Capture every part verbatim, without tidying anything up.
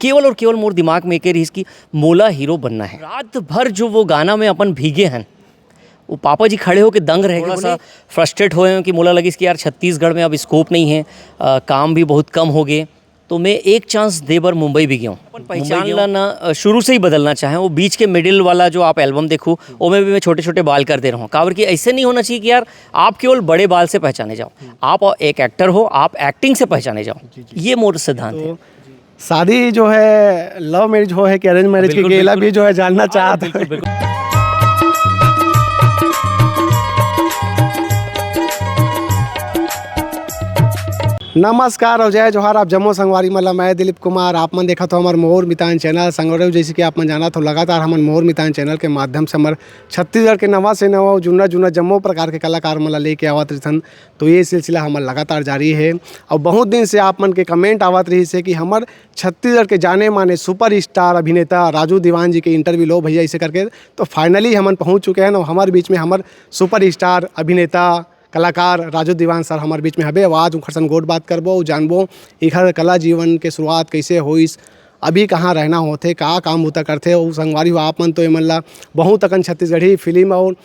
केवल और केवल मोर दिमाग में एके रहिस कि मोला हीरो बनना है। रात भर जो वो गाना में अपन भीगे हन, वो पापा जी खड़े होके दंग रह गए, थोड़ा सा फ्रस्ट्रेट होए हैं कि मोला लगिस कि यार, छत्तीसगढ़ में अब स्कोप नहीं है, अ, काम भी बहुत कम हो गए। तो मैं एक चांस दे बर मुंबई भी गया हूँ। अपन पहचान ला ना, अ, शुरू से ही बदलना चाहे, वो बीच के मिडिल वाला जो आप एल्बम देखो, ओमे भी मैं छोटे छोटे बाल कर दे रहा हूँ। काबर कि ऐसे नहीं होना चाहिए कि यार, आप केवल बड़े बाल से पहचाने जाओ। आप एक एक्टर हो, आप एक्टिंग से पहचाने जाओ। ये मोर सिद्धांत है। शादी जो है, लव मैरिज हो है कि अरेंज मैरिज के बिल्कुल, गेला बिल्कुल। भी जो है जानना हाँ, चाहत बिल्कुल, है। बिल्कुल। नमस्कार और जय जोहार, आप जम्मो संगवारी मन ला मैं दिलीप कुमार। आप मन देखत हो हमर मोर मितान चैनल। संगवारी हो, जैसे कि आप मन जानत हो, लगातार हमन मोर मितान चैनल के माध्यम से हमर छत्तीसगढ़ के नवा से नवा और जुन्ना जुन्ना जम्मो प्रकार के कलाकार मन ला लेके आवत रहिथन। तो ये सिलसिला हमर लगातार जारी है। और बहुत दिन से आप मन के कमेंट आवत रहिस है कि हमर छत्तीसगढ़ के जाने माने सुपरस्टार अभिनेता राजू दीवान जी के इंटरव्यू लो भैया, इसे करके। तो फाइनली हमन पहुंच चुके हैं और हमारे बीच में हमर सुपरस्टार अभिनेता कलाकार राजू दीवान सर हमारे बीच में हबे। आज उनकर संग गोठ बात करबो और जानबो इखर कला जीवन के शुरुआत कैसे होइस, अभी कहाँ रहना होथे, का काम बुता करथे। और संगवारी हो, आप मन तो एमन ला बहुत अकन छत्तीसगढ़ी फिल्म और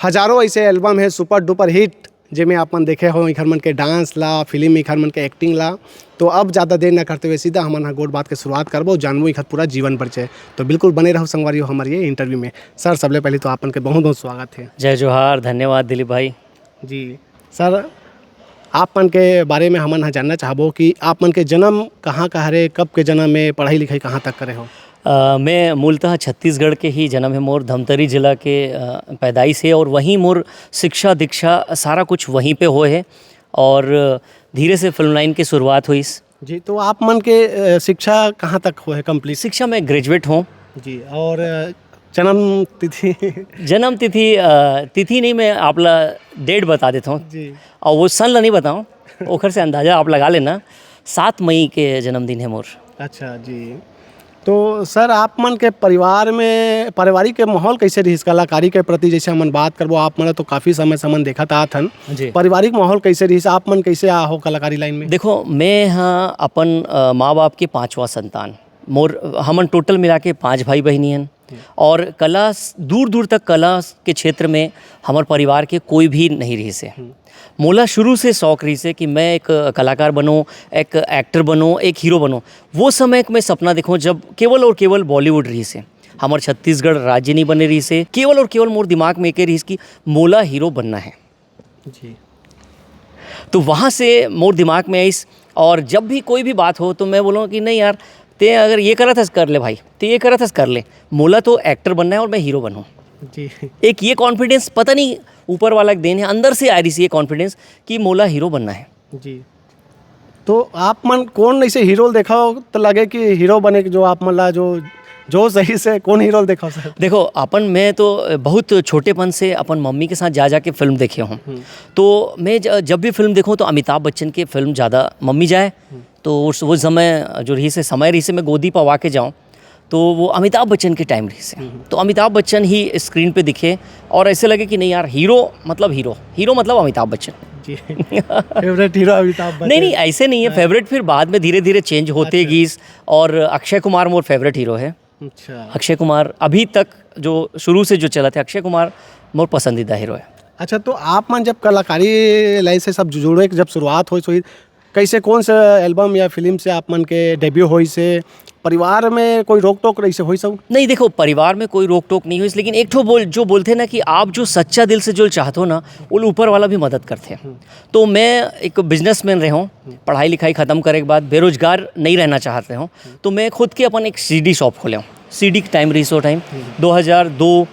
हजारों ऐसे एल्बम है सुपर डुपर हिट, जेमे आप मन देखे हो इखर मन के डांस ला, फिल्म इखर मन के एक्टिंग ला। तो अब ज़्यादा देर ना करते हुए सीधा हमन ह गोठ बात के शुरुआत करबो, जानबो इखर पूरा जीवन परिचय। तो बिल्कुल बने रहो संगवारी हो हमर ये इंटरव्यू में। सर, सबले पहले तो आप मन के बहुत बहुत स्वागत है। जय जोहार, धन्यवाद दिलीप भाई। जी सर, आप मन के बारे में हमन ह जानना चाहबो कि आप मन के जन्म कहाँ का हरे, कब के जन्म में, पढ़ाई लिखाई कहाँ तक करे हो? अ, मैं मूलतः छत्तीसगढ़ के ही जन्म है मोर, धमतरी जिला के, अ, पैदाइश है और वहीं मोर शिक्षा दीक्षा सारा कुछ वहीं पे होए है और धीरे से फिल्म लाइन के शुरुआत होइस। जी, तो आप मन के, अ, शिक्षा कहाँ तक होए है कंप्लीट? शिक्षा मैं ग्रेजुएट हूँ। जी, और, अ, जन्म तिथि? जन्म तिथि, अ, तिथि नहीं, मैं आप ला डेट बता देता हूँ। जी। और वो सन ला नहीं बताऊँ, ओखर से अंदाजा आप लगा लेना। सात मई के जन्मदिन है मोर। अच्छा जी। तो सर, आप मन के परिवार में, पारिवारिक के माहौल कैसे रहिस? कलाकारी के प्रति जैसे हमन बात करबो, आप मन तो काफ़ी समय से हमन देखत आत हन। जी। पारिवारिक माहौल कैसे रहिस? आप मन कैसे आ हो कलाकारी लाइन में? देखो, मैं हाँ अपन, अ, माँ बाप के पांचवा संतान। मोर, हमन टोटल मिला के पांच भाई बहिनी हन। और कला स-, दूर दूर तक कला के क्षेत्र में हमर परिवार के कोई भी नहीं रहिस हे। मोला शुरू से शौक रहिस हे कि मैं एक कलाकार बनूं, एक एक्टर बनूं, एक हीरो बनूं। वो समय के मैं सपना देखूं जब केवल और केवल बॉलीवुड रहिस हे, हमर छत्तीसगढ़ राज्य नहीं बने रहिस हे। केवल और केवल मोर दिमाग में एके रहिस कि मोला हीरो बनना है। जी। तो वहाँ से मोर दिमाग में आइस, और जब भी कोई भी बात हो तो मैं बोलूँ कि नहीं यार, ते अगर ये करत हस कर ले भाई, ते ये करत हस कर ले, मोला तो एक्टर बनना है और मैं हीरो बनूँ। जी। एक ये कॉन्फिडेंस, पता नहीं ऊपर वाला के देन है, अंदर से आ रहिस ये कॉन्फिडेंस कि मोला हीरो बनना है। जी। तो आप मन कौन ऐसे हीरो ल देखो तो लगे कि हीरो बने के जो आप मन ला जो, जो सही से कौन हीरो ल देखो सर? देखो, अपन, मैं तो बहुत छोटेपन से अपन मम्मी के साथ जा जा के फिल्म देखे हूँ। हम्म। तो मैं ज-, जब भी फिल्म देखूँ तो अमिताभ बच्चन के फिल्म ज़्यादा, मम्मी जाए हम्म। तो उस, वो समय जो रहिस हे, समय रहिस हे, मैं गोदी पवा के जाऊँ तो वो अमिताभ बच्चन के टाइम रहिस हे। हम्म। तो अमिताभ बच्चन ही स्क्रीन पे दिखे और ऐसे लगे कि नहीं यार, हीरो मतलब हीरो, हीरो मतलब अमिताभ बच्चन। जी। Favourite hero Amitabh Bachchan. नहीं, नहीं, ऐसे नहीं है। हाँ। फेवरेट फिर बाद में धीरे-धीरे चेंज होते अच्छा। गीस। और अक्षय कुमार मोर फेवरेट हीरो है। अच्छा। अक्षय कुमार अभी तक जो शुरू से जो चलत है, अक्षय कुमार मोर पसंदीदा हीरो है। अच्छा, तो आप मन जब कलाकारी लाइन से सब जुड़े, जब शुरुआत होइस होही, कैसे, कौन से एल्बम या फिल्म से आप मन के डेब्यू होइस हे? परिवार में कोई रोक टोक रहिस होइस? नहीं, देखो, परिवार में कोई रोक टोक नहीं होइस, लेकिन एक ठो बोल, जो बोलथे ना कि आप जो सच्चा दिल से जो चाहत हो ना, वो ऊपर वाला भी मदद करथे। हम्म। तो मैं एक बिजनेसमैन रहे हूँ, हम्म। पढ़ाई लिखाई खत्म करे के बाद बेरोजगार नहीं रहना चाहत रहे हूँ, हम्म। तो मैं खुद के अपन एक सीडी शॉप खोले हूँ। सीडी के टाइम रहिस, वो टाइम हम्म। दो हज़ार दो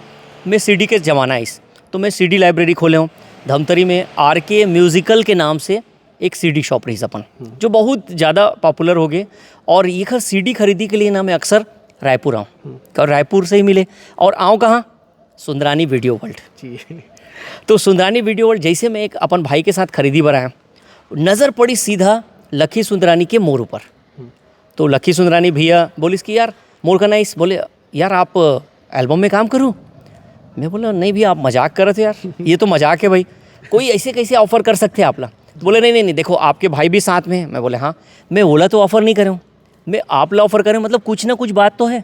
में सीडी के जमाना आइस, तो मैं सीडी लाइब्रेरी खोले हूँ धमतरी में, आरके म्यूजिकल के नाम से। एक सीडी शॉप रहिस अपन, हम्म। जो बहुत ज़्यादा पॉपुलर हो गए। और एखर सीडी खरीदी के लिए ना मैं अक्सर रायपुर आऊँ, हम्म। और रायपुर से ही मिले। और आऊँ कहाँ? Sundarani video world. जी। तो सुंदरानी वीडियो वर्ल्ड जैसे मैं एक अपन भाई के साथ खरीदी बर आया, नज़र पड़ी सीधा लखी सुंदरानी के मोर ऊपर। हम्म। तो लखी सुंदरानी भैया बोलिस कि यार, मोर का नाइस, बोले, "यार, आप एल्बम में काम करूँ?" मैं बोला, "नहीं भैया, आप मजाक करत हो यार, ये तो मजाक है भाई, कोई ऐसे कैसे ऑफर कर सकते हैं आप ला?" तो बोले, "नहीं, नहीं, नहीं, देखो, आपके भाई भी साथ में है।" मैं बोले, "हाँ।" "मैं ओला तो ऑफर नहीं करे हूँ, मैं आप ला ऑफर करें, मतलब कुछ ना कुछ बात तो है।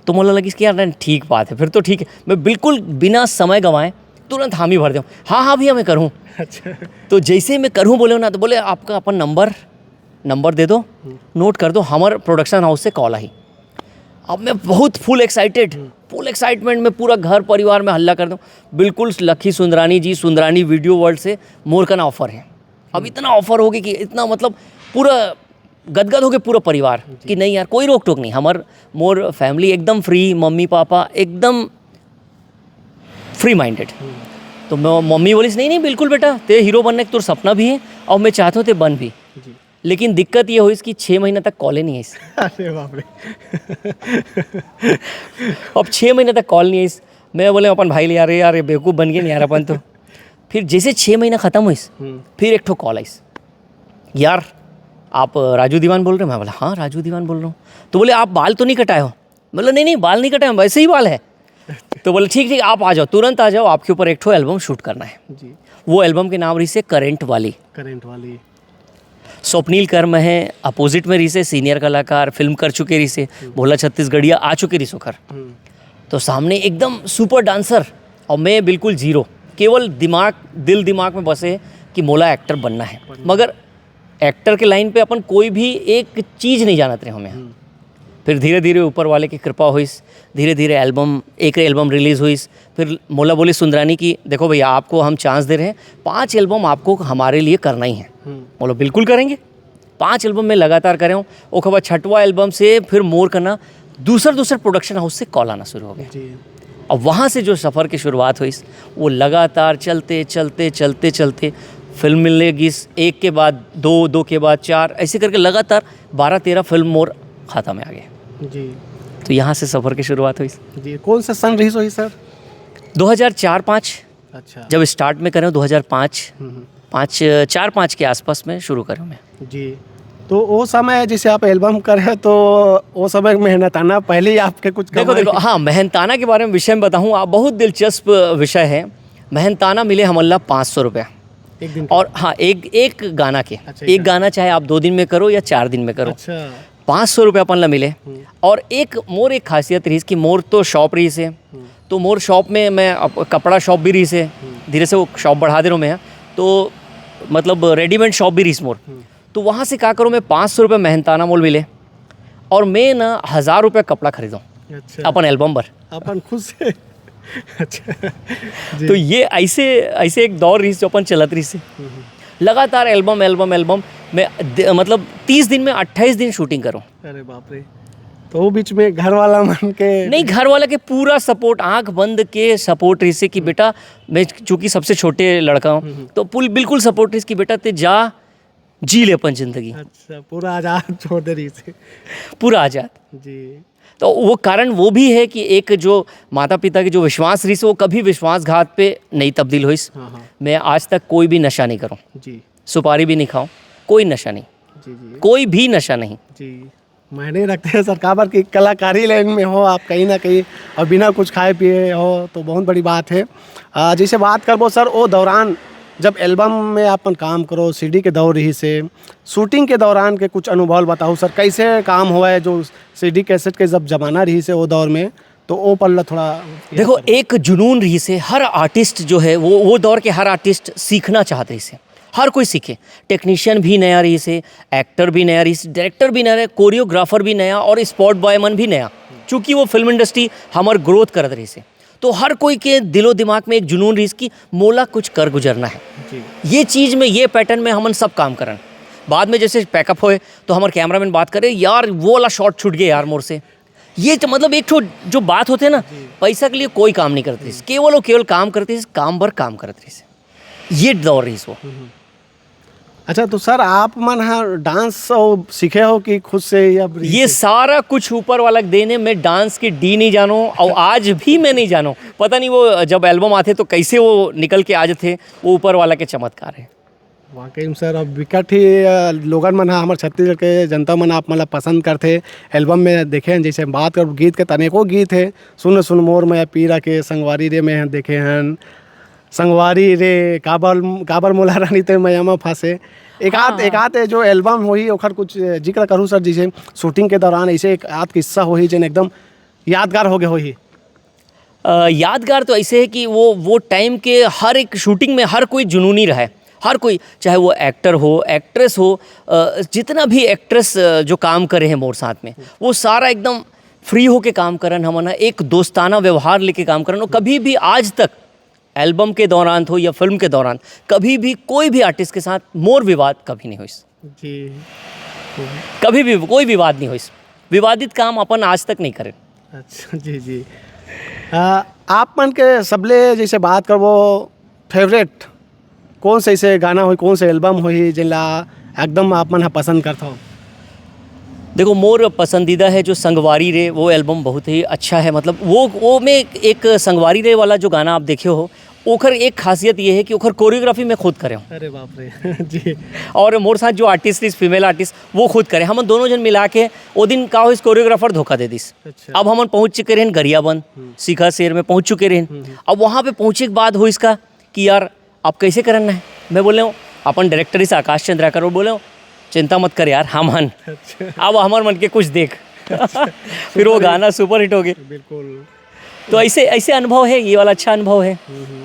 तो मोला लगिस कि यार नहीं, ठीक बात है, फिर तो ठीक है। मैं बिल्कुल बिना समय गंवाए तुरंत हामी भर देंव, हाँ हाँ भैया मैं करूँ। अच्छा। तो जैसे ही मैं करूँ बोले ना, तो बोले आपका अपन नंबर, नंबर दे दो, नोट कर दो, हमर प्रोडक्शन हाउस से कॉल आई। अब मैं बहुत फुल एक्साइटेड, फुल एक्साइटमेंट में पूरा घर परिवार में हल्ला कर दूँ, बिल्कुल लखी सुंदरानी जी, सुंदरानी वीडियो वर्ल्ड से मोर कना ऑफर है। अब इतना ऑफर हो गया कि इतना मतलब पूरा गदगद हो गया पूरा परिवार कि नहीं यार कोई रोक टोक नहीं, हमर मोर फैमिली एकदम फ्री, मम्मी पापा एकदम फ्री माइंडेड। तो मैं, मम्मी बोलिस नहीं नहीं बिल्कुल बेटा, ते हीरो बनने का तोर सपना भी है और मैं चाहता हूँ ते बन भी। जी। लेकिन दिक्कत ये होइस कि छः महीना तक कॉले नहीं आइस। अरे बाप रे। अब छः महीने तक कॉल नहीं आइस। मैं बोले अपन भाई ले, यार यार ये बेवकूफ़ बन गए नहीं यार अपन तो। फिर जैसे छः महीना ख़त्म होइस, हम्म। फिर एक ठो कॉल आइस, यार आप राजू दीवान बोल रहे हो? मैं बोला हाँ राजू दीवान बोल रहा हूँ। तो बोले आप बाल तो नहीं कटाए हो? बोला नहीं नहीं बाल नहीं कटाए, वैसे ही बाल है। तो बोले ठीक ठीक आप आ जाओ, तुरंत आ जाओ, आपके ऊपर एक ठो एल्बम शूट करना है। जी। वो एल्बम के नाम रहिसे करंट वाली। करंट वाली। स्वप्नील कर्म है, अपोजिट में रहिसे सीनियर कलाकार, फिल्म कर चुके रहिसे, भोला छत्तीसगढ़िया आ चुके रहिस ओखर। हम्म। तो सामने एकदम सुपर डांसर और मैं बिल्कुल जीरो। केवल दिमाग, दिल दिमाग में बसे कि मोला एक्टर बनना है, मगर एक्टर के लाइन पे अपन कोई भी एक चीज़ नहीं जानत रहे हमें। फिर धीरे धीरे ऊपर वाले की कृपा होइस, धीरे धीरे एल्बम, एक एल्बम रिलीज होइस। फिर मोला बोली सुंदरानी कि देखो भैया, आपको हम चांस दे रहे हैं, पांच एल्बम आपको हमारे लिए करना ही है। हम्म। बोलो बिल्कुल करेंगे। पांच एल्बम में लगातार करे हूँ। ओकर बाद छठवां एल्बम से फिर मोर कना दूसर दूसर प्रोडक्शन हाउस से कॉल आना शुरू हो गया। जी। अब वहाँ से जो सफ़र की शुरुआत हुई, वो लगातार चलते चलते चलते चलते फिल्म मिलने लगी, एक के बाद दो, दो के बाद चार, ऐसे करके लगातार बारह तेरह फिल्म मोर खाता में आ गए। जी। तो यहाँ से सफ़र की शुरुआत हुई। जी, कौन सा सन रहिस होही सर? दो हज़ार चार पाँच, अच्छा। जब स्टार्ट में करें दो हज़ार पाँच, हम्म, हम्म। पाँच, चार पाँच के आसपास में शुरू करें मैं। जी। तो वो समय जैसे आप एल्बम करे तो वो समय मेहनताना पहले ही आपके कुछ देखो कमाई? देखो, हाँ, मेहनताना के बारे में विषय में बताऊँ, आप, बहुत दिलचस्प विषय है। मेहनताना मिले हमन ला पाँच सौ रुपया। एक दिन? और हाँ, एक एक गाना के, अच्छा, एक एक गाना। गाना चाहे आप दो दिन में करो या चार दिन में करो, अच्छा। पाँच सौ रुपया अपन ला मिले। और एक मोर एक खासियत रहिस कि मोर तो शॉप रहिस हे, तो मोर शॉप में मैं अप-, कपड़ा शॉप भी रहिस हे, धीरे से वो शॉप बढ़ा दे रहा हूँ मैं, तो मतलब रेडीमेड शॉप भी रहिस मोर। तो वहाँ से का करूँ, मैं पाँच सौ रुपये मेहनताना मोल मिले और मैं ना हज़ार रुपये कपड़ा खरीदूँ अच्छा। अपन एल्बम पर। अपन खुद से। अच्छा। जी। तो ये ऐसे, ऐसे एक दौर रहिस जो अपन चलत रहिस हे। लगातार एल्बम, एल्बम, एल्बम। मैं दे-, मतलब तीस दिन में अट्ठाईस दिन शूटिंग करूँ। अरे बाप रे। तो वो बीच में घर वाला मन के? नहीं, घर वाला के पूरा सपोर्ट, आंख बंद के सपोर्ट रहिस हे कि बेटा, मैं चूंकि सबसे छोटे लड़का हूँ, तो पुल-, बिल्कुल सपोर्ट रहिस कि बेटा ते जा, जी ले अपन जिंदगी। अच्छा, पूरा आजाद छोड़ दे रहिस हे। पूरा आजाद। जी। तो वो कारण वो भी है कि एक जो माता पिता के जो विश्वास रहिस हे, वो कभी विश्वासघात पे नहीं तब्दील होइस। हाँ, हाँ। मैं आज तक कोई भी नशा नहीं करूँ, जी। सुपारी भी नहीं खाऊँ, कोई नशा नहीं, जी, जी। कोई भी नशा नहीं। जी। मायने रखते हैं सर, काबर कि कलाकारी लाइन में हो आप कहीं ना कहीं और बिना कुछ खाए पिए हो तो बहुत बड़ी बात है। आ, जैसे बात करबो सर, वो दौरान जब एल्बम में अपन काम करो, सीडी के दौर रहिस हे, शूटिंग के दौरान के कुछ अनुभव बताओ सर, कैसे काम हुआ है जो सीडी कैसेट के जब जमाना रहिस हे वो दौर में, तो वो पल ला थोड़ा। देखो, एक जुनून रहिस हे, हर आर्टिस्ट जो है वो, वो दौर के हर आर्टिस्ट सीखना चाहत रहिस हे, हर कोई सीखे। टेक्नीशियन भी नया रहिस हे, एक्टर भी नया रहिस, डायरेक्टर भी नया रहे, कोरियोग्राफर भी नया और स्पॉट बॉय मन भी नया। चूँकि वो फिल्म इंडस्ट्री हमर ग्रोथ करत रहिस हे, तो हर कोई के दिलो दिमाग में एक जुनून रहिस कि मोला कुछ कर गुजरना है। जी। ये चीज़ में, ये पैटर्न में हमन सब काम करन। बाद में जैसे पैकअप होए तो हमर कैमरामैन बात करे, "यार वो वाला शॉट छूट गया यार मोर से।" ये तो मतलब एक ठो जो बात होते हैं ना, पैसा के लिए कोई काम नहीं करते, केवल और केवल काम करते, काम भर काम करते। ये दौर रहिस वो। अच्छा, तो सर, आप मन हा डांस और सीखे हो कि खुद से या ये सारा कुछ ऊपर वाला के देन है। मैं डांस की डी नहीं जानूँ और आज भी मैं नहीं जानूँ। पता नहीं वो जब एल्बम आते तो कैसे वो निकल के आ जाते, वो ऊपर वाला के चमत्कार है। वाकई में सर, अब विकट ही, अ, लोगन मन हा, हमर छत्तीसगढ़ के जनता मन आप मन ला पसंद करथे। एल्बम में देखे हैं, जैसे हम बात करब, गीत के तनेको गीत है, सुन सुन मोर मया पीरा के, संगवारी रे मैं देखे हन, संगवारी रे काबर, काबर मोला रानी ते मया म फंसे। एक आध, हाँ। एक आध जो एल्बम होही, ओखर कुछ जिक्र करूँ सर, जैसे शूटिंग के दौरान ऐसे एक आध किस्सा होही, जेन एकदम यादगार हो गए होही। अ, यादगार तो ऐसे है कि वो, वो टाइम के हर एक शूटिंग में हर कोई जुनूनी रहा है, हर कोई, चाहे वो एक्टर हो, एक्ट्रेस हो, अ, जितना भी एक्ट्रेस, अ, जो काम करे हैं मोर साथ में, वो सारा एकदम फ्री होके काम करन, हमन ह एक दोस्ताना व्यवहार लेके काम करन। और कभी भी आज तक एल्बम के दौरान हो या फिल्म के दौरान कभी भी कोई भी आर्टिस्ट के साथ मोर विवाद कभी नहीं होइस। जी। कभी भी कोई विवाद नहीं होइस। विवादित काम अपन आज तक नहीं करें। अच्छा, जी, जी। आ, आप मन के सबले जैसे बात करबो, फेवरेट कौन से ऐसे गाना होही, कौन से एल्बम होही, जेन ला एकदम आप मन ह पसंद करथो? देखो, मोर पसंदीदा है जो संगवारी रे, वो एल्बम बहुत ही अच्छा है। मतलब, वो, वो में एक, एक संगवारी रे वाला जो गाना आप देखे हो, ओखर एक खासियत ये है कि ओखर कोरियोग्राफी मैं खुद करे हूँ। अरे बाप रे। जी। और मोर साथ जो आर्टिस्ट रहिस, फीमेल आर्टिस्ट, वो खुद करे। हमन दोनों जन मिला के, वो दिन का होइस, कोरियोग्राफर धोखा दे दिस। अच्छा। अब हमन पहुँच चुके रहेन गरियाबंद, हम्म। सीखा शेर में पहुँच चुके रहेन। हम्म, हम्म। अब वहाँ पे पहुँचे के बाद होइस का कि यार, अब कैसे करना है? मैं बोले हूँ, अपन डायरेक्टर इस आकाश चंद्राकर, वो बोले हूँ, "चिंता मत कर यार, हम हन। अच्छा। अब हमर मन के कुछ देख।" अच्छा। फिर वो गाना सुपरहिट हो गए। बिल्कुल। तो ऐसे, ऐसे अनुभव है, ये वाला अच्छा अनुभव है। हम्म, हम्म।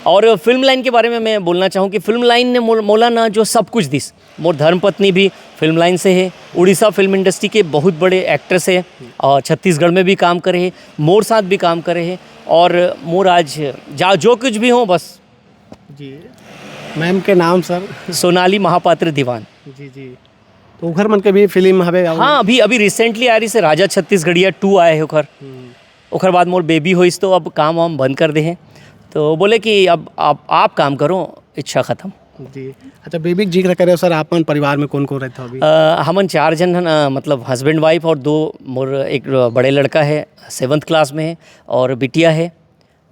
और फिल्म लाइन के बारे में मैं बोलना चाहूँ कि फिल्म लाइन ने मोल-, मोला ना जो सब कुछ दिस। मोर धर्मपत्नी भी फिल्म लाइन से है, उड़ीसा फिल्म इंडस्ट्री के बहुत बड़े एक्ट्रेस है और छत्तीसगढ़ में भी काम करे है, मोर साथ भी काम करे है और मोर आज जा, जो कुछ भी हो बस। जी, मैम के नाम सर? सोनाली महापात्र दीवान। जी, जी। तो ओखर मन के भी फिल्म हवे? हाँ, अभी, अभी रिसेंटली आ रहिस हे राजा छत्तीसगढ़िया टू आए है ओखर। हम्म। ओखर बाद मोर बेबी होइस तो अब काम वाम बंद कर दे हे। तो बोले कि अब आप, आप काम करो, इच्छा खत्म। जी। अच्छा, बेबी के जिक्र करे हो सर, आप मन परिवार में कौन-कौन रहते हो अभी? अ, हमन चार जन हन, अ, मतलब हस्बैंड वाइफ और दो मोर एक बड़े लड़का है, सेवंथ क्लास में है और बिटिया है,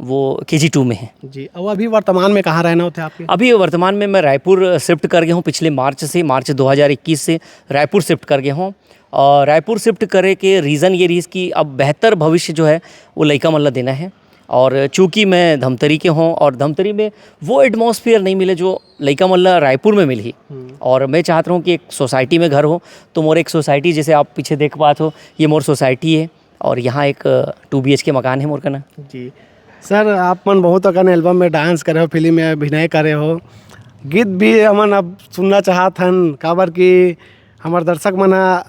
वो केजी टू में है। जी, और अभी वर्तमान में कहाँ रहना होता है आपके? अभी वर्तमान में मैं रायपुर शिफ्ट कर गया हूँ पिछले मार्च से, मार्च दो हज़ार इक्कीस से रायपुर शिफ्ट कर गया हूँ। और रायपुर शिफ्ट करे के रीज़न ये रहिस कि अब बेहतर भविष्य जो है वो लइका मन ला देना है। और चूँकि मैं धमतरी के हूँ और धमतरी में वो एटमॉस्फेयर नहीं मिले जो लइका मन ला रायपुर में मिलही। हम्म। और मैं चाहत रहूँ कि एक सोसाइटी में घर हो, तो मोर एक सोसाइटी जैसे आप पीछे देख पात हो, ये मोर सोसाइटी है और यहाँ एक टू बीएचके मकान है मोर कना। जी। सर, आप मन बहुत अकन एल्बम में डांस करे हो, फिल्म में अभिनय करे हो, गीत भी हमन अब सुनना चाहत हन, काबर कि हमर दर्शक मन ह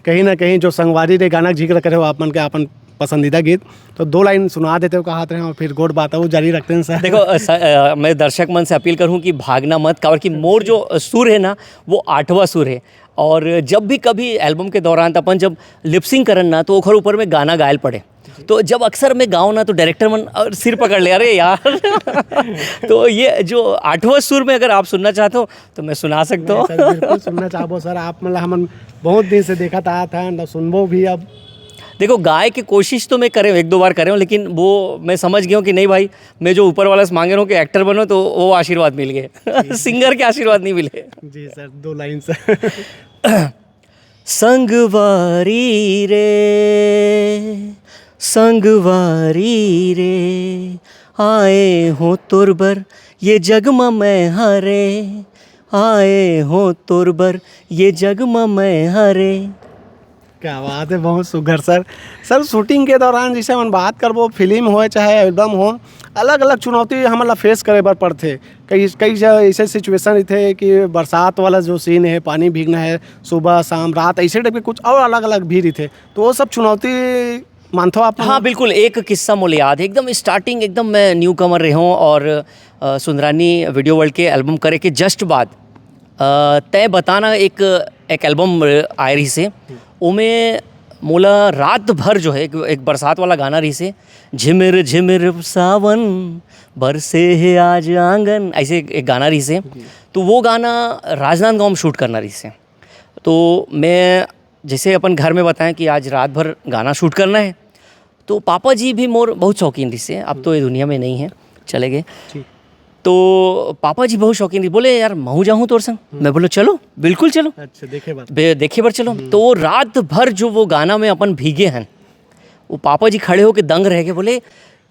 कहीं ना कहीं जो संगवारी रे गाना के जिक्र करे हो आप मन के अपन पसंदीदा गीत, तो दो लाइन सुना देते हो कहत रहे हो, फिर गोठ बात अउ जारी रखते हैं सर। देखो, अ, स-, अ, मैं दर्शक मन से अपील करूँ कि भागना मत, काबर कि मोर जो, अ, सुर है ना, वो आठवां सुर है। और जब भी कभी एल्बम के दौरान अपन जब लिपसिंग करन ना, तो ओखर ऊपर में गाना गायल पड़े। तो जब अक्सर मैं गाऊँ ना, तो डायरेक्टर मन, अ, सिर पकड़ ले, "अरे यार।" तो ये जो आठवां सुर में अगर आप सुनना चाहते हो, तो मैं सुना सकता हूँ। नहीं सर, बिल्कुल सुनना चाहबो सर, आप मतलब हमन बहुत दिन से देखत आत हन, तो सुनबो भी अब। देखो, गाय की कोशिश तो मैं करे हूँ, एक दो बार करे हूँ, लेकिन वो मैं समझ गया हूँ कि नहीं भाई, मैं जो ऊपर वाला से मांगे रहूँ कि एक्टर बनो, तो वो आशीर्वाद मिल गए। सिंगर के आशीर्वाद नहीं मिले। जी सर, दो लाइन सर। संगवारी रे, संगवारी रे, आए हो तोर बर ये जग म मैं हरे, आए हो तोर बर ये जग म मैं हरे। क्या बात है, बहुत सुघर सर। सर, शूटिंग के दौरान जैसे हम बात करबो, फिल्म हो चाहे एल्बम हो, अलग-अलग चुनौती हमन ला फेस करे बर पड़थे। कई, कई जगह ऐसे सिचुएशन रहिथे कि बरसात वाला जो सीन है, पानी भीगना है, सुबह, शाम, रात, ऐसे टाइप के कुछ और अलग-अलग भी रहिथे। तो वो सब चुनौती मानथो आप मन? हाँ, बिल्कुल। एक किस्सा मोला याद है, एकदम स्टार्टिंग, एकदम मैं न्यू कमर रहे हूँ और, अ, सुंदरानी वीडियो वर्ल्ड के एल्बम करे के जस्ट बाद, अ, तय बताना एक, एक एल्बम आए रहिस हे। ओमे मोला रात भर जो है एक, एक बरसात वाला गाना रहिस हे, "झिमिर झिमिर सावन बरसे हे आज आंगन", ऐसे एक, एक गाना रहिस हे। जी। तो वो गाना राजनांदगांव में शूट करना रहिस हे। तो मैं जैसे अपन घर में बताएं कि आज रात भर गाना शूट करना है, तो पापा जी भी मोर बहुत शौकीन रहिस हे, अब तो ये दुनिया में नहीं है, चले गए। ठीक। तो पापा जी बहुत शौकीन रहिस, बोले, "यार, महूँ जाहूँ तोर संग?" हम्म। मैं बोलो, "चलो, बिल्कुल चलो।" अच्छा, देखे बर। बे-, देखे बर चलो। हम्म। तो वो रात भर जो वो गाना में अपन भीगे हन, वो पापा जी खड़े होके दंग रह गए, बोले,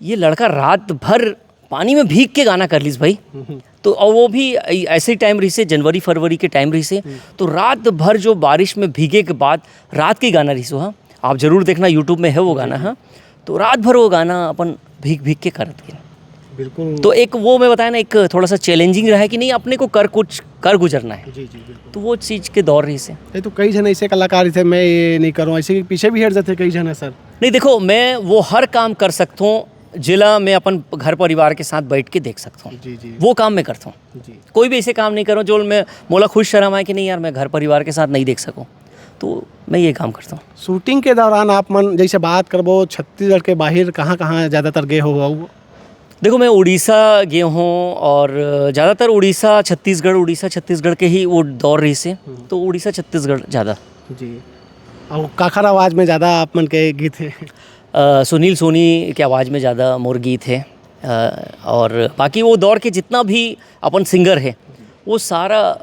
"ये लड़का रात भर पानी में भीग के गाना कर लिस भाई।" हम्म। तो और वो भी ऐ-, ऐसे ही टाइम रहिसे, जनवरी फरवरी के टाइम रहिसे। हम्म। तो रात भर जो बारिश में भीगे के बाद रात के गाना रहिसे, हाँ, आप जरूर देखना, YouTube में है वो गाना। हाँ, तो रात भर वो गाना अपन भीग भीग के करत गए। बिल्कुल। तो एक वो मैं बताया ना, एक थोड़ा सा चैलेंजिंग रहा है कि नहीं, अपने को कर कुछ कर गुजरना है। जी जी, बिल्कुल। तो वो चीज़ के दौर रहिसे। ये तो कई झन ऐसे कलाकार थे, मैं ये नहीं करूँ, ऐसे पीछे भी हट जाते कई झन है सर। नहीं, देखो, मैं वो हर काम कर सकता हूँ जेला मैं अपन घर परिवार के साथ बैठ के देख सकता हूँ। जी जी। वो काम मैं करता हूँ। जी। कोई भी ऐसे काम नहीं करूँ जो मैं, मोला खुद शर्म आए कि नहीं यार, मैं घर परिवार के साथ नहीं देख सकूँ। तो मैं ये काम करता हूँ। शूटिंग के दौरान आप मन जैसे बात करबो, छत्तीसगढ़ के बाहर कहाँ कहाँ ज़्यादातर गए हो? देखो, मैं उड़ीसा गया हूँ और ज़्यादातर उड़ीसा छत्तीसगढ़, उड़ीसा छत्तीसगढ़ के ही वो दौर रहिसे। हम्म। तो उड़ीसा छत्तीसगढ़ ज़्यादा। जी। और काखर आवाज़ में ज़्यादा आप मन के गीत है? अ, सुनील सोनी के आवाज़ में ज़्यादा मोर गीत है। अ, और बाकी वो दौर के जितना भी अपन सिंगर है, वो सारा,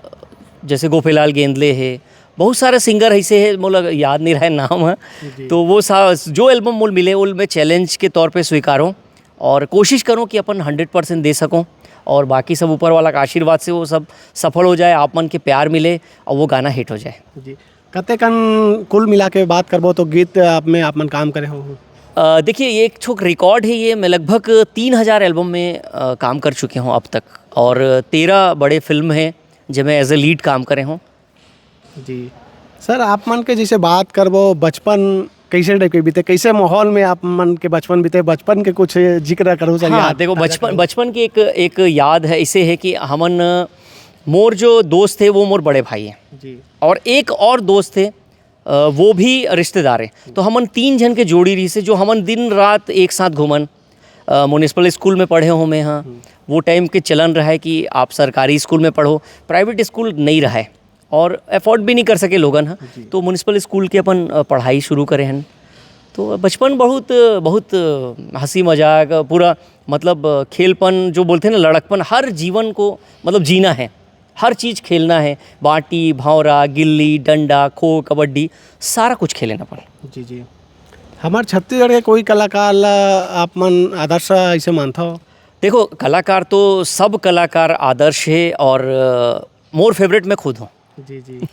जैसे गोपेलाल गेंदले है, बहुत सारे सिंगर ऐसे है, मोला याद नहीं रहा है नाम है। जी। तो वो सा-, जो एल्बम मोल मिले, वो मैं चैलेंज के तौर पे स्वीकारूँ और कोशिश करूँ कि अपन हंड्रेड परसेंट दे सकूँ। और बाकी सब ऊपर वाला का आशीर्वाद से वो सब सफल हो जाए, आप मन के प्यार मिले और वो गाना हिट हो जाए। जी। कतेकन कुल मिला के बात करबो तो गीत आप में आप मन काम करे हो? अ, देखिए, ये एक ठोक रिकॉर्ड है, ये मैं लगभग तीन हज़ार एल्बम में, अ, काम कर चुके हूँ अब तक, और तेरह बड़े फिल्म हैं जिनमें एज ए लीड काम करे हूँ। जी। सर, आप मन के जैसे बात करबो, बचपन कैसे टाइप के बीते, कैसे माहौल में आप मन के बचपन बीते, बचपन के कुछ जिक्र करो सर, हाँ, याद देखो, ताजा बचपन, करो। बचपन की एक, एक याद है, इसे है कि हमन, मोर जो दोस्त थे, वो मोर बड़े भाई हैं। जी। और एक और दोस्त थे, अ, वो भी रिश्तेदार है। तो हमन तीन झन के जोड़ी रहिसे, जो हमन दिन रात एक साथ घूमन। अ, म्युनिसिपल स्कूल में पढ़े हों मैं, हाँ। हम्म। वो टाइम के चलन रहा है कि आप सरकारी स्कूल में पढ़ो, प्राइवेट स्कूल नहीं रहा है और अफोर्ड भी नहीं कर सके लोगन, हाँ। जी। तो म्युनिसिपल स्कूल के अपन, अ, पढ़ाई शुरू करे हन। तो बचपन बहुत, बहुत हंसी मजाक, पूरा मतलब खेलपन जो बोलते हैं ना, लड़कपन, हर जीवन को मतलब जीना है। हर चीज़ खेलना है, बांटी, भौंरा, गिल्ली, डंडा, खो, कबड्डी, सारा कुछ खेले न अपन। जी, जी। हमार छत्तीसगढ़ के कोई कलाकार ला आप मन आदर्श ऐसे मानथव? देखो, कलाकार तो सब कलाकार आदर्श है और, अ, मोर फेवरेट मैं खुद हूँ। जी, जी।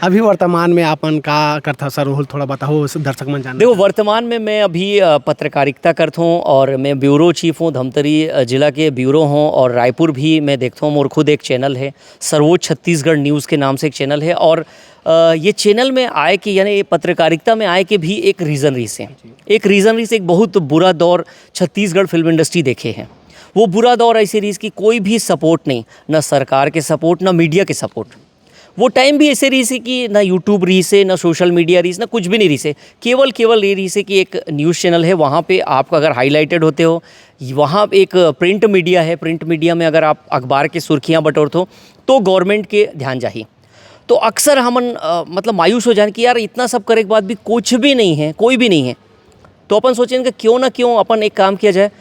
अभी वर्तमान में आप मन का करथव सर, ओहू थोड़ा बताओ, दर्शक मन जानना देखो, चाहत। वर्तमान में मैं अभी, अ, पत्रकारिता करता हूँ और मैं ब्यूरो चीफ हूँ, धमतरी, अ, जिला के ब्यूरो हूँ और रायपुर भी मैं देखता हूँ। मोर खुद एक चैनल है, सर्वोच्च छत्तीसगढ़ न्यूज़ के नाम से एक चैनल है और, अ, ये चैनल में आए के, यानी ये पत्रकारिता में आए के भी एक रीज़न रहिसे। जी। एक रीज़न रहिसे, एक बहुत बुरा दौर छत्तीसगढ़ फिल्म इंडस्ट्री देखे है। वो बुरा दौर ऐसे रहिसे कि कोई भी सपोर्ट नहीं, ना सरकार के सपोर्ट, ना मीडिया के सपोर्ट। वो टाइम भी ऐसे रहिसे कि ना YouTube रहिसे, ना सोशल मीडिया रहिसे, ना कुछ भी नहीं रहिसे। केवल, केवल ये रहिसे कि एक न्यूज़ चैनल है, वहाँ पे आप अगर हाईलाइटेड होते हो, वहाँ एक प्रिंट मीडिया है, प्रिंट मीडिया में अगर आप अखबार की सुर्खियाँ बटोरते हो, तो गवर्नमेंट के ध्यान जाही। तो अक्सर हमन, अ, मतलब मायूस हो जान कि यार, इतना सब करे के बाद भी कुछ भी नहीं है, कोई भी नहीं है। तो अपन सोचेन कि क्यों ना क्यों अपन एक काम किया जाए।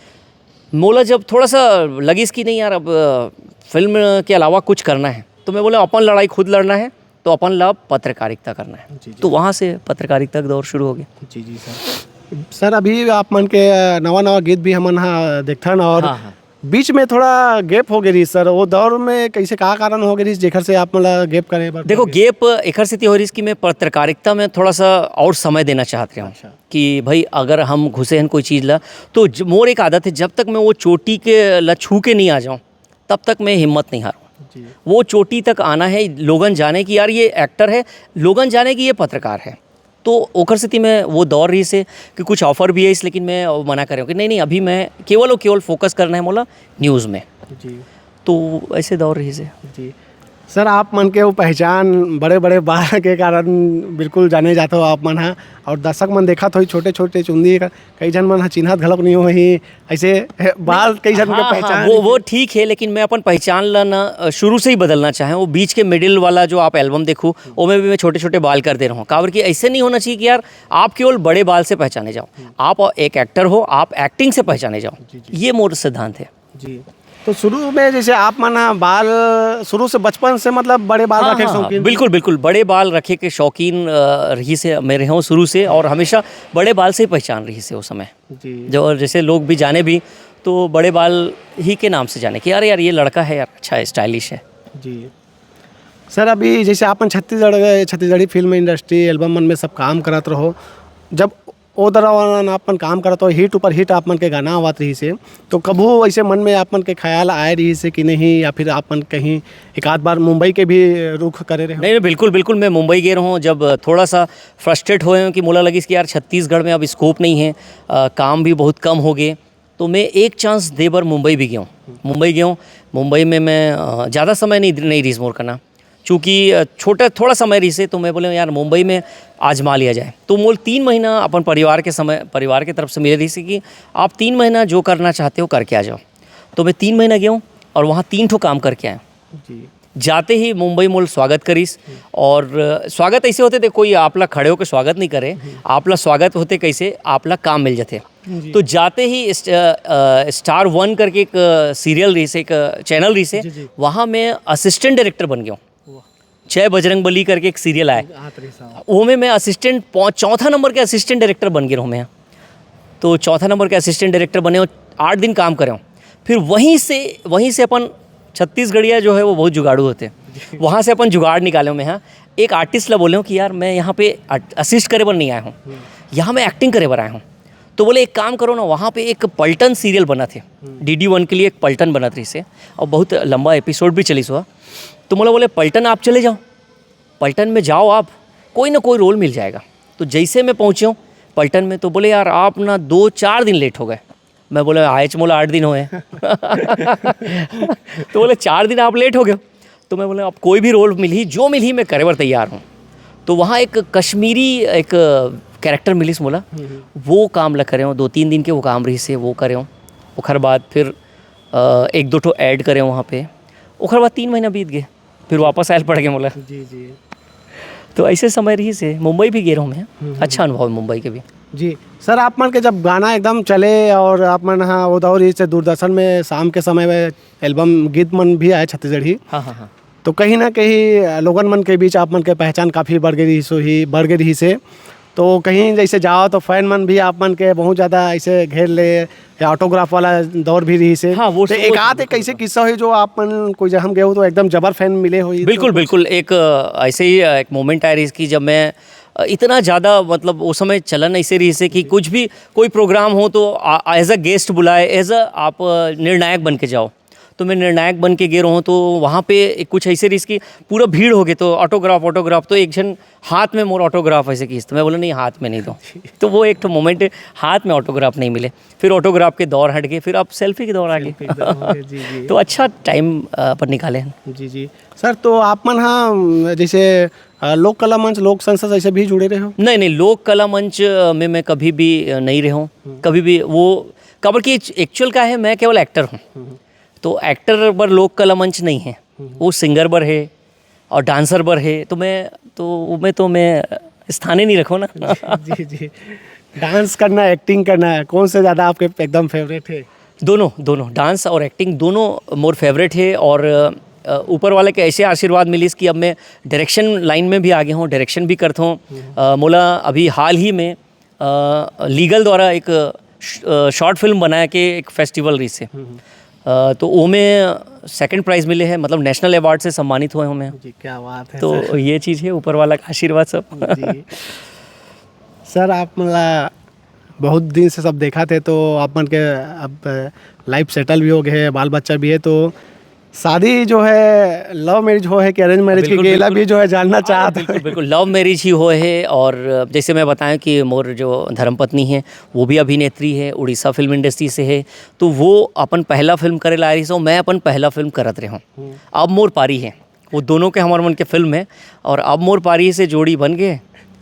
मोला जब थोड़ा सा लगिस कि नहीं यार, अब, अ, फिल्म के अलावा कुछ करना है, तो मैं बोला, अपन लड़ाई खुद लड़ना है, तो अपन ला पत्रकारिता करना है। जी, जी। तो वहाँ से पत्रकारिता का दौर शुरू हो गया। जी, जी, सर। सर, अभी आप मन के, अ, नवा, नवा गीत भी हमन हा देखथन और हाँ, हाँ। बीच में थोड़ा गैप हो गई रही सर, वो दौर में कैसे, का कारण हो गई रही जेकर से आप मन ला गैप करे बर देखो, पड़ गया? गैप एकर सेती हो रही कि मैं पत्रकारिता में थोड़ा सा और समय देना चाहत रहे हूँ। अच्छा। कि भाई, अगर हम घुसे हैं कोई चीज़ ला, तो ज-, मोर एक आदत है, जब तक मैं वो चोटी के ला छू के नहीं आ जाऊँ, तब तक मैं हिम्मत नहीं हारूँ। जी। वो चोटी तक आना है, लोगन जाने कि यार, ये एक्टर है, लोगन जाने कि ये पत्रकार है। तो ओकर सेती मैं वो दौर रहिसे कि कुछ ऑफर भी आइस, लेकिन मैं वो मना करे हूँ कि नहीं, नहीं, अभी मैं केवल और केवल फोकस करना है मोला न्यूज़ में। जी। तो ऐसे दौर रहिसे। जी। सर, आप मन के वो पहचान बड़े-बड़े बाल के कारण बिल्कुल जाने जात हो आप मन ह, और दर्शक मन देखत होही छोटे-छोटे चुंदी का, कई झन मन ह चिन्हत घलोक नहीं होही, ऐसे बाल कई झन के हाँ, हाँ, पहचान वो, नहीं। वो ठीक है, लेकिन मैं अपन पहचान ला ना, अ, शुरू से ही बदलना चाहे हूँ। वो बीच के मिडिल वाला जो आप एल्बम देखो, ओमे भी मैं छोटे-छोटे बाल कर दे रहा हूँ। काबर कि ऐसे नहीं होना चाहिए कि यार, आप केवल बड़े बाल से पहचाने जाओ। आप एक एक्टर हो, आप एक्टिंग से पहचाने जाओ। जी, जी। ये मोर सिद्धांत है। जी। तो शुरू में जैसे आप मन ह बाल शुरू से, बचपन से मतलब बड़े बाल हाँ, रखे के हाँ, हाँ, शौकीन? बिल्कुल, बिल्कुल। बड़े बाल रखे के शौकीन, अ, रहिसे, मैं रहे हूँ शुरू से, और हमेशा बड़े बाल से ही पहचान रहिसे उस समय। जी। जो, और जैसे लोग भी जाने भी, तो बड़े बाल ही के नाम से जाने कि अरे यार, ये लड़का है यार, अच्छा है, स्टाइलिश है। जी। सर, अभी जैसे आपन Chhattisgarh, Chhattisgarhi film industry, album मन में सब काम करत रहो, जब ओ दौरान आपन काम करत हो, हिट ऊपर हिट आपन के गाना आवत रहिस हे, तो कभू ऐसे मन में आपन के ख्याल आए रहिस हे कि नहीं, या फिर आपन कहीं एक आध बार मुंबई के भी रुख करे रहे हो? नहीं नहीं, बिल्कुल बिल्कुल, मैं मुंबई गए रहूँ जब थोड़ा सा फ्रस्ट्रेट हुए हूँ कि मोला लगिस कि यार, छत्तीसगढ़ में अब स्कोप नहीं है, अ, काम भी बहुत कम हो गए। तो मैं एक चांस दे बर मुंबई भी गया हूँ। मुंबई गया हूँ। मुंबई में मैं, अ, ज़्यादा समय नहीं नहीं रहिस मोर कना, चूँकि अ, छोटा थोड़ा समय रहिस हे, तो मैं बोले यार, मुंबई में आजमा लिया जाए। तो मोल तीन महीना अपन परिवार के समय, परिवार के तरफ से मिले रहिस हे कि आप तीन महीना जो करना चाहते हो करके आ जाओ। तो मैं तीन महीना गया हूँ और वहाँ तीन ठो काम करके आया हूँ। जी। जाते ही मुंबई मोल स्वागत करिस। और अ, स्वागत ऐसे होते थे, कोई आपला खड़े होकर स्वागत नहीं करे। आपला स्वागत होते कैसे, आपला काम मिल जाते। जी। तो जाते ही इस, अ, अ, स्टार वन करके एक सीरियल रहिस हे, एक चैनल रहिस हे, जी, जी। वहाँ मैं असिस्टेंट डायरेक्टर बन गया हूँ। वाह। जय बजरंग बली करके एक सीरियल आया, हाथ रहिस हे। वो में मैं असिस्टेंट पौ- चौथा नंबर के असिस्टेंट डायरेक्टर बन गया हूँ मैं। तो चौथा नंबर के असिस्टेंट डायरेक्टर बने और आठ दिन काम करे हूँ। फिर वहीं से वहीं से अपन, छत्तीसगढ़िया जो है वो बहुत जुगाड़ू होते हैं, वहाँ से अपन जुगाड़ निकाले हूँ मैं। हाँ, एक आर्टिस्ट ला बोले हूँ कि यार, मैं यहाँ पे असिस्ट करे बर नहीं आया हूँ, यहाँ मैं एक्टिंग करे बर आया हूँ। तो बोले, एक काम करो ना, वहाँ पे एक पलटन सीरियल बना थे, डी डी वन के लिए एक पलटन बनत रहिस हे, और बहुत लंबा एपिसोड भी चलिस हुआ। तो मोला बोले, पलटन आप चले जाओ, पलटन में जाओ आप, कोई ना कोई रोल मिल जाएगा। तो जैसे मैं पहुँचे हूँ पलटन में, तो बोले, यार, आप ना दो चार दिन लेट हो गए। मैं बोला, आयच मोला आठ दिन होए। तो बोले, चार दिन आप लेट हो गए हो। तो मैं बोला, अब कोई भी रोल मिलही, जो मिलही, मैं करे बर तैयार हूँ। तो वहाँ एक कश्मीरी एक कैरेक्टर मिलिस मोला, वो काम ला करे हूँ, दो तीन दिन के वो काम रहिस हे, वो करे हूँ। ओखर बाद फिर अ, एक दो ठो ऐड करे हूँ वहाँ पे। ओखर बाद तीन महीना बीत गए, फिर वापस आयल पड़ गए मोला। जी, जी। तो ऐसे समय रहिस हे, मुंबई भी गए रहूँ मैं। अच्छा अनुभव है मुंबई के भी। जी। सर, आप मन के जब गाना एकदम चले और आप मन, हाँ, वो दौर, जैसे दूरदर्शन में शाम के समय में एल्बम, गीत मन भी आए छत्तीसगढ़ी, हाँ हाँ हाँ। तो कहीं ना कहीं लोगन मन के बीच आप मन के पहचान काफ़ी बढ़ गई रहिस होही, बढ़ गई रहिस हे। तो कहीं जैसे जाओ तो फैन मन भी आप मन के बहुत ज़्यादा ऐसे घेर ले, या ऑटोग्राफ वाला दौर भी रहिस हे। हाँ, वो तो सब एक होता आध था, एक ऐसे किस्सा होही जो आप मन कोई, जब हम गए हो तो एकदम जबर फैन मिले होही? बिल्कुल बिल्कुल। एक अ, ऐसे ही अ, एक मोमेंट आया रहिस कि जब मैं अ, इतना ज़्यादा, मतलब, उस समय चलन ऐसे रहिस हे कि कुछ भी, कोई प्रोग्राम हो तो एज अ गेस्ट बुलाए, एज अ आप अ, निर्णायक बन के जाओ। तो मैं निर्णायक बन के गए रहूँ, तो वहाँ पे एक कुछ ऐसे रहिस कि पूरा भीड़ हो गए, तो ऑटोग्राफ ऑटोग्राफ, तो एक जन हाथ में मोर ऑटोग्राफ ऐसे किहिस, तो मैं बोला, नहीं, हाथ में नहीं दो। तो वो एक ठो मोमेंट है, हाथ में ऑटोग्राफ नहीं मिले। फिर ऑटोग्राफ के दौर हट गए, फिर अब सेल्फी के दौर आ गए। एकदम हो गए, जी, जी। तो अच्छा टाइम अपन निकाले हैं। जी, जी। सर, तो आप मन, हाँ, जैसे अ, लोक कला मंच, लोक संस्था से ऐसे भी जुड़े रहे हो? नहीं नहीं, लोक कला मंच अ, में मैं कभी भी अ, नहीं रहे हूँ। कभी भी वो, काबर कि एक्चुअल का है, मैं केवल एक्टर हूँ। तो एक्टर बर लोक कला मंच नहीं है, वो सिंगर बर है और डांसर बर है। तो मैं, तो मैं तो मैं स्थान ही नहीं रखूँ ना। जी, जी। डांस करना, एक्टिंग करना, कौन से ज़्यादा आपके एकदम फेवरेट है? दोनों, दोनों, डांस और एक्टिंग दोनों मोर फेवरेट है। और अ, ऊपर वाले के ऐसे आशीर्वाद मिलिस कि अब मैं डायरेक्शन लाइन में भी आगे हूँ, डायरेक्शन भी करता हूँ। अ, मोला अभी हाल ही में लीगल द्वारा एक श- अ, शॉर्ट फिल्म बनाया के एक फेस्टिवल रहिस हे, अ, तो ओमे सेकंड प्राइज मिले है, मतलब, नेशनल अवार्ड से सम्मानित हुए हूँ मैं। जी, क्या बात है तो सर। ये चीज़ है, ऊपर वाला का आशीर्वाद सब। जी। सर, आप मतलब बहुत दिन से सब देखा थे, तो आप मन के अब लाइफ सेटल भी हो गए है, बाल बच्चा भी है, तो शादी जो है, लव मैरिज हो है कि अरेंज मैरिज की बिल्कुल, गेला बिल्कुल। भी जो है जानना चाहत है। बिल्कुल बिल्कुल, लव मैरिज ही हो है। और जैसे मैं बताया कि मोर जो धर्मपत्नी है, वो भी अभिनेत्री है, उड़ीसा फिल्म इंडस्ट्री से है, तो वो अपन पहला फिल्म करे ला रहिस हे, मैं अपन पहला फिल्म करत रहे हूँ। अब मोर पारी है, वो दोनों के हमर मन के फिल्म है, और अब मोर पारी से जोड़ी बन गए।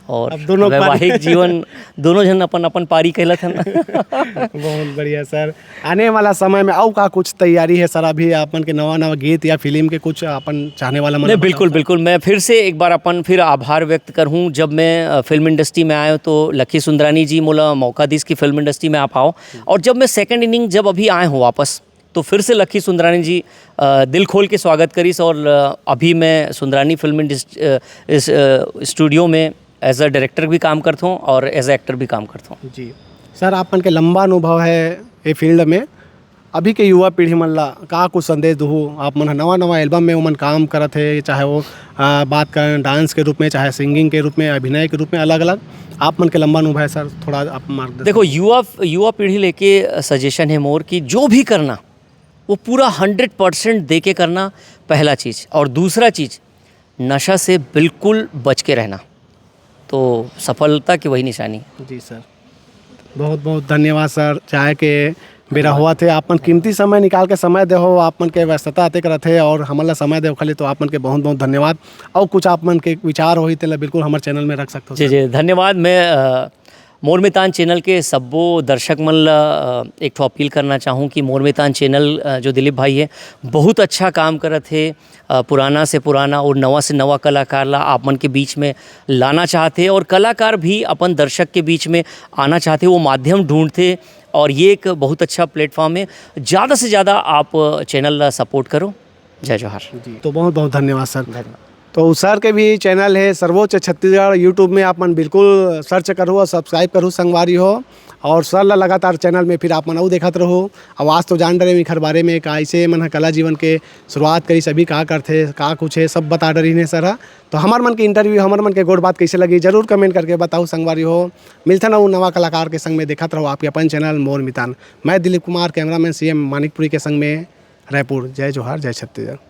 और अब दोनों पारी। वैवाहिक जीवन, दोनों जन अपन अपन पारी कहलत हन। बहुत बढ़िया सर। आने वाला समय में अउ का कुछ तैयारी है सर? अभी अपन के नवा नवा गीत या फिल्म के कुछ अपन चाहने वाला मन नहीं, बताओ बिल्कुल सर। बिल्कुल, मैं फिर से एक बार अपन फिर आभार व्यक्त करूं। जब मैं अ, फिल्म इंडस्ट्री में आया हूं तो लकी सुंदरानी जी मोला मौका दिस कि फिल्म इंडस्ट्री में आप आओ। और जब मैं सेकंड इनिंग जब अभी आए हूं वापस, तो फिर से लकी सुंदरानी जी अ, दिल खोल के स्वागत करिस। और अ, अभी मैं सुंदरानी फिल्म इंडस्ट- अ, इस अ, स्टूडियो में एज अ डायरेक्टर भी काम करता हूँ और एज अ एक्टर भी काम करता हूँ। जी सर, आप मन के लंबा अनुभव है ये फील्ड में, अभी के युवा पीढ़ी मन ला का कुछ संदेश दुहू? आप मन ह नवा नवा एल्बम में ओमन काम करत हे, चाहे वो आ, बात करें डांस के रूप में, चाहे सिंगिंग के रूप में, अभिनय के रूप में, अलग अलग आप मन के लंबा अनुभव है सर, थोड़ा आप मार्गदर्शन। देखो, युवा युवा पीढ़ी लेके सजेशन है मोर कि जो भी करना वो पूरा हंड्रेड परसेंट दे के करना, पहला चीज़। और दूसरा चीज़, नशा से बिल्कुल बच के रहना, तो सफलता की वही निशानी। जी सर, बहुत बहुत धन्यवाद सर। चाहे के बेरा हुआ थे, आप मन कीमती समय निकाल के समय देहो, आप मन के व्यस्तता अतेक रथे और हमन ला समय देव खाली, तो आप मन के बहुत बहुत धन्यवाद। और कुछ आप मन के विचार होही तेला बिल्कुल हमर चैनल में रख सकते हो जी सर। जी, धन्यवाद। मैं अ, मोर मितान चैनल के सब्बो दर्शक मन ला अ, एक ठो अपील करना चाहूँ कि मोर मितान चैनल अ, जो दिलीप भाई है, बहुत अच्छा काम करत हे। अ, पुराना से पुराना और नवा से नवा कलाकार ला आप मन के बीच में लाना चाहते हैं और कलाकार भी अपन दर्शक के बीच में आना चाहते हैं, वो माध्यम ढूंढते। और ये एक बहुत अच्छा प्लेटफॉर्म है, ज़्यादा से ज़्यादा आप चैनल ला सपोर्ट करो। जय जोहार। जी, तो बहुत बहुत धन्यवाद सर। तो सर के भी चैनल है सर्वोच्च छत्तीसगढ़, यूट्यूब में आप मन बिल्कुल सर्च करो और सब्सक्राइब करो संगवारी हो। और सर ला लगातार चैनल में फिर आप मन अउ देखत रहो। आवाज़ तो जान डरे इखर बारे में, का ऐसे मन ह कला जीवन के शुरुआत करी, सभी का करथे, का कुछ है, सब बता डरे ने सर ह। तो हमर मन के इंटरव्यू, हमर मन के गोठ बात कैसे लगी, जरूर कमेंट करके बताओ संगवारी हो। मिलथन अउ नवा कलाकार के संग में, देखत रहो आपके अपन चैनल मोर मितान। मैं दिलीप कुमार, कैमरामैन सीएम मानिकपुरी के संग में रायपुर। जय जोहार, जय छत्तीसगढ़।